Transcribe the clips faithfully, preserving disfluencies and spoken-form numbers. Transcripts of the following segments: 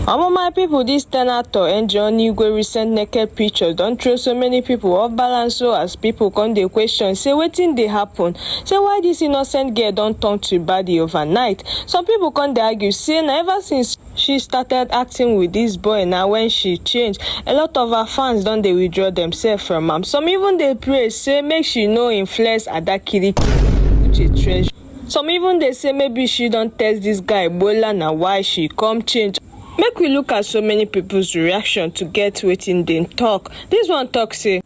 Omo, my people, this ten actor Angie Onigwe recent naked pictures don throw so many people off balance, so as people come dey question say wetin dey happen, say why this innocent girl don turn to baddie overnight. Some people come dey argue say na ever since she started acting with this boy na when she change. A lot of her fans don dey withdraw themselves from am. Some even dey pray say make she no influence Ada Kirikiri, which a treasure. Some even dey say maybe she don test this guy Ebola, na why she come change. Make we look at so many people's reaction to get wetin dem talk. This one talk say,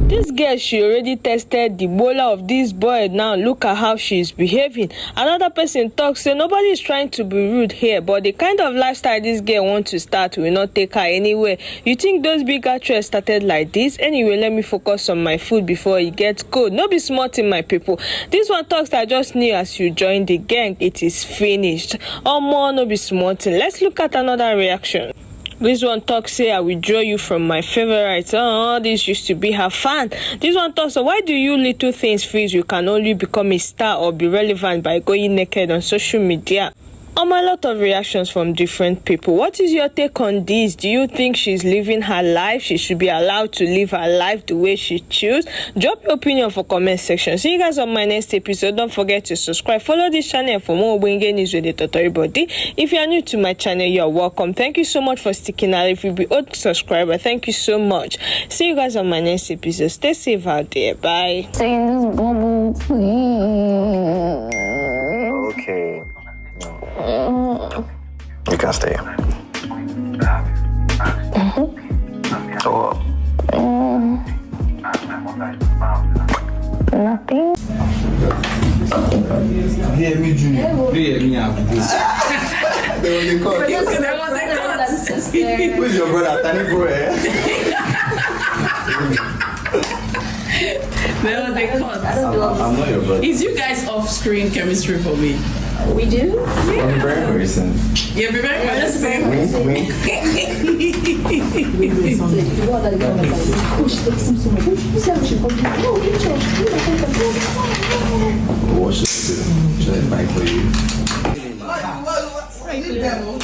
this girl, she already tested the Ebola of this boy, now look at how she is behaving. Another person talk say nobody is trying to be rude here, but the kind of lifestyle this girl want to start will not take her anywhere. You think those big actress started like this? Anyway, let me focus on my food before e get cold. No be small thing, my people. This one talks, I just knew as you join the gang, it is finished. Omo, no be small thing. Let's look at another reaction. This one talk say, I withdraw you from my favorites. Oh, this used to be her fan. This one talk say, why do you little things feel you can only become a star or be relevant by going naked on social media? Um, a lot of reactions from different people. What is your take on this? Do you think she's living her life? She should be allowed to live her life the way she choose. Drop your opinion for comment section. See you guys on my next episode. Don't forget to subscribe. Follow this channel for more Ogbonge news with the Totori Body. If you are new to my channel, you are welcome. Thank you so much for sticking out. If you be old subscriber, thank you so much. See you guys on my next episode. Stay safe out there. Bye. Stay in this bubble, please. Okay. No. You can stay. So what? Nothing. Hear me, Junior. Hear me, Abudu. They were the call. Who's your brother? Tani bro, eh? They were the call. I'm, I'm not your brother. Is you guys off-screen chemistry for me? We do. I'm very person. You're very person. Wink, wink. Wash it. Should I fight for you?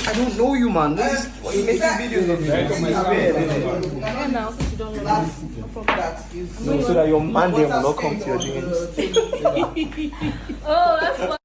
I don't know you, man. What is, what you making videos of me? No, so that your man there will not come to your D Ms. Oh, that's what